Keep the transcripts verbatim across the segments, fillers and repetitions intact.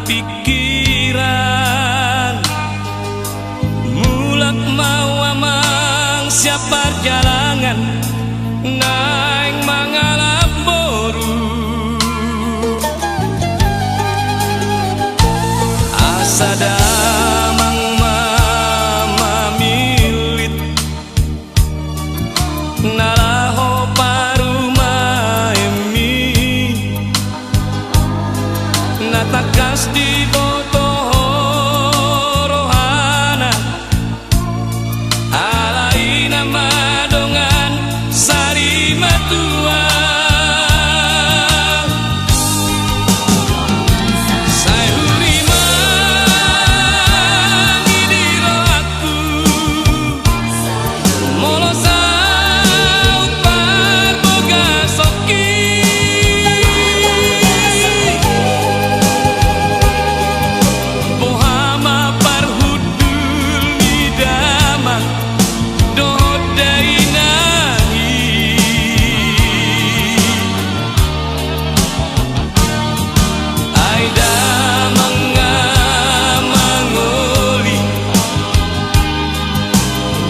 Pikiran, mulak ma au amang sian parjalangan, naeng mangalap boru. Asa damang ma mamillit na laho parumaenmi, na tangkas diboto ho rohana, alai nama dongan sari matua. Sai hurima i di rohangku, molo saut parbogasonki. Boha ma parhundul ni damang dohot dainang i. Ai damang nga mangoli,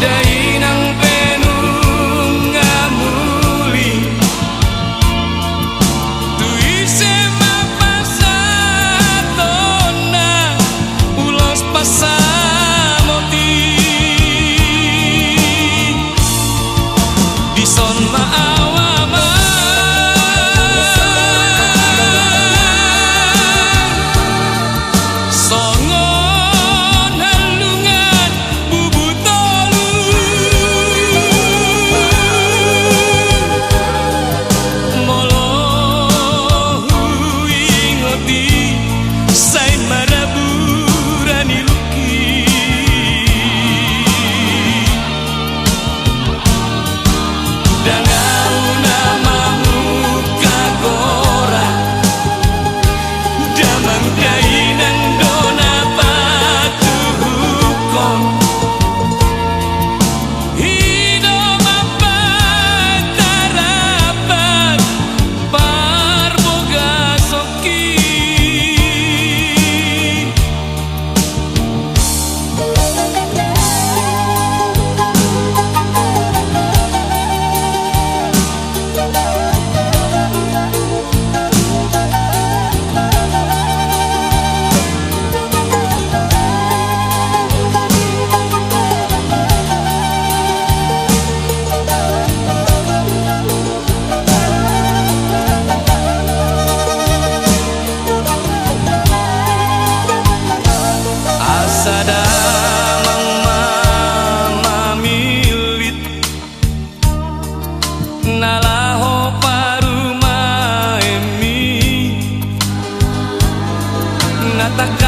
dainang pe nunga muli. Tu ise ma pasahatonna ulos pansamot i? Dison ma au amang songon hallungan bubu tolu. Molo huingot i, sai marabura nilukki. Ndang ahu na mamungka goran, damang dainang do na patuduhon. I do mambahen harapan parbogasonki. Asa damang ma mamillit na laho parumaenmi, na tangkas